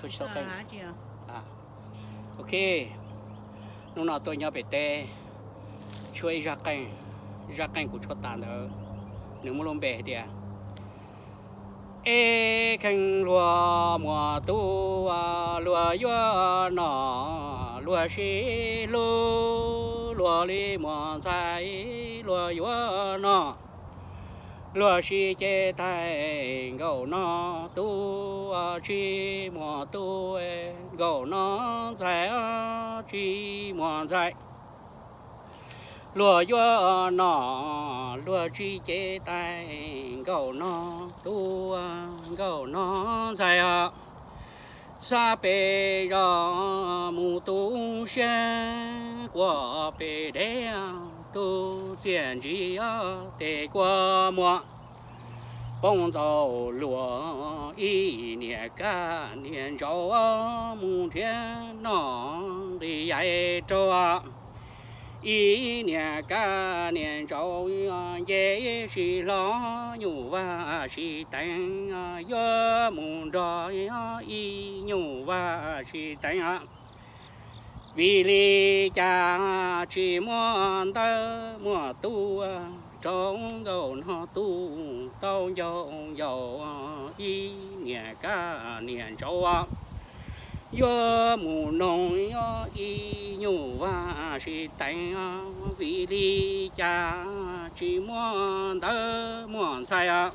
Ok, so tiag tiag. Ok, hnub no tuaj nyob pem teb, tshuab ib zaj qeej, zaj qeej kuv tshuab tas ntawd, nws muaj lub npe hais tias, eb kheej luag muaj tub, luag yuav noj, luag sib hlub, luag li muaj ntxhais, luag yuav noj, luag sib ceg taig, nkauj noj tub, tsis muaj tub, nkauj noj ntxhais, tsis muaj ntxhais. Luag yuav noj, luag sib ceg taig, nkauj noj tub, nkauj noj ntxhais os. Xab pem zos mus tu siab, quaj pem deb tu txiaj ntsim os, tes kua muag poob ntxaus luag, ib niag kab niag ntsaum mus nrhiav noj nqis yaim rau. Ib niag kab niag ntsaum nce sib hlo, nyuj vaj sib teev yuav mus nrog ib nyuj vaj sib teev. Vim li cas tsis muaj ntawv muaj tub, rau nkauj noj tub tau ncauj ncaus, ib niag kab niag ntsaum yuav mus noog ib nyuj vaj sib teev. Vim li cas tsis muaj ntawv muaj ntxhais,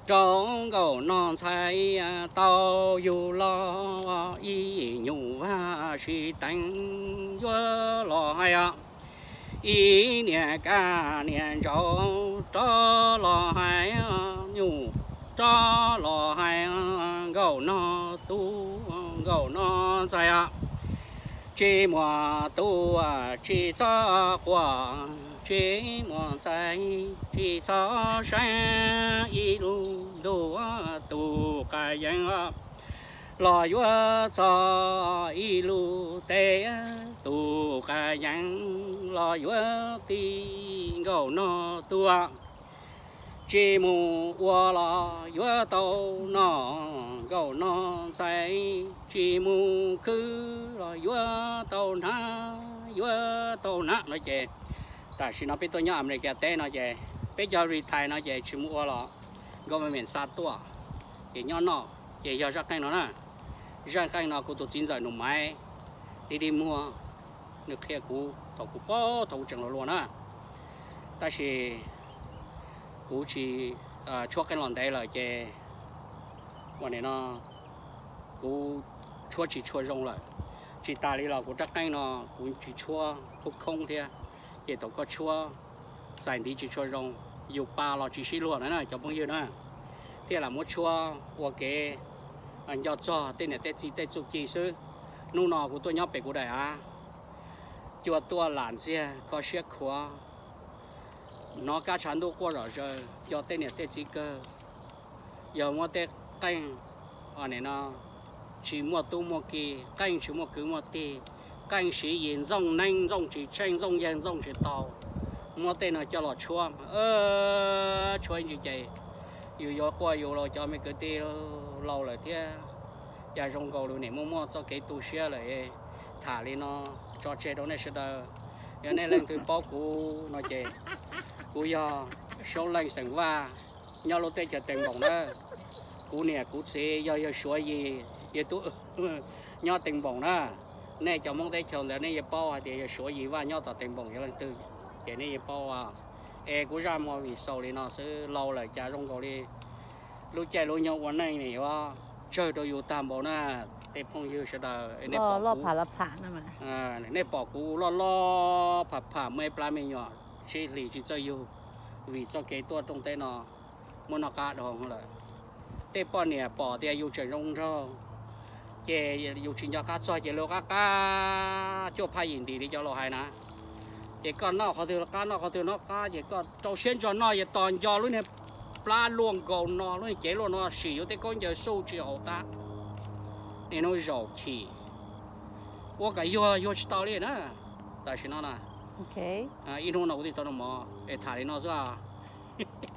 rau nkauj noj ntxhais tau yug los, ib nyuj vaj sib teev yuav los hais. Ib niag kab niag ntsaum rov los hais, nyuj rov los hais, nkauj noj tub nkauj noj ntxhais, tsis muaj tub tsis txhob quaj, tsis muaj ntxhais tsis txhob seev. Ib lub ntuj tus qas yees los yuav txog, ib lub teb tus qas yees los yuav tig, nkauj noj tub tsis mus ua los yuav tau noj, nkauj noj ntxhais Tsis mus khwv los yuav tau hnab, yuav tau hnab no ces tam sim no peb tuaj nyob Amelikas teb no ces peb cov retire no ces tsis mus ua los government xa tuaj, ces nyob noj ces yog zaj qeej no na. Zaj qeej no kuv tus txiv ntxawm Nus Maiv, dig dig muag, nws qhia kuv thaum kuv paub thaum kuv tseem hluas hluas na. Tab sis kuv tsis tshuab qeej los ntev lawm ces ua nim no kuv tshuab tsis tshua zoo lawm. Tsis tas li los kuv rab qeej no kuv tsis tshuab khoob khoob thiab, ces thaum koj tshuab txais ntiv tsis tshua zoo, yus pa los tsis sib luag na cov phooj ywg na. Thiaj lam muab tshuab ua kev nco txog tej niam tej txiv tej txuj ci xwb. Hnub no kuv tuaj nyob pem kuv daim av, cua tuaj lam ntxiag kho siab khuav, hnov kab tshav ntuj quaj zom zaws, nco tej niam tej txiv kawg. Yog muab tej qeej no tsis muaj tub muaj ki, qeej tsis muaj kwv muaj tij, qeej siv yis ntxooj neeb ntxooj tsis tsheej, ntxooj yaig ntxooj tsis tau, muab tej no coj los tshuab, tshuab ntsis ces yus yuav quaj yus los cov me kwv tij laus lawm thiab. Cas zoo nkaus li nim muaj muaj txoj kev tu siab lawm. Tham li no tso tseg rau nej sawv daws. Yog nej leej twg paub kuv no ces kuv yog Soob Leej xeem Vaj, nyob lub teb chaws Tees Npoos na. Kuv niam kuv txiv yog yawg Suav Yis, yawg tub nyob Tees Npoos na. Nej cov Hmoob teb chaws ntawd nej yeej paub hais tias yawg Suav Yis Vaj nyob tom Tees Npoos yog leej twg, ces nej yeej paub. Es kuv zaj movie xaus li no xwb, laus lawm cas zoo nkaus li lub caij lub nyoog ua neej ne yuav tsawg rau yus tag npaum na. Tej phooj ywg sawv daws, nej pom kuv loj loj pham pham muaj ib plab me nyuam tsib hlis tsis txawj yug, vim txoj kev tuaj rooj teb no muab noj qab dhau lawm. Tej poj niam pom tias yus tseem zoo nraug ces yus tsis nco qab txog ces luag qab qab cuaj phaj yim ntim li cov laus hais na. Ces koj noj qhov twg qab, noj qhov twg noj qab, ces koj rau siab ntso noj, yog tos nco lub niag plab luaj nkaus no, lub niag cev luaj no, sim yus tej khaub ncaws xuj tsis haum tab, niaj hnub zaum chim, ua kom yuag yuag tsis tau li na. Tam sim no na, ib hnub no kuv thiaj tau noj mov es tham li no xwb.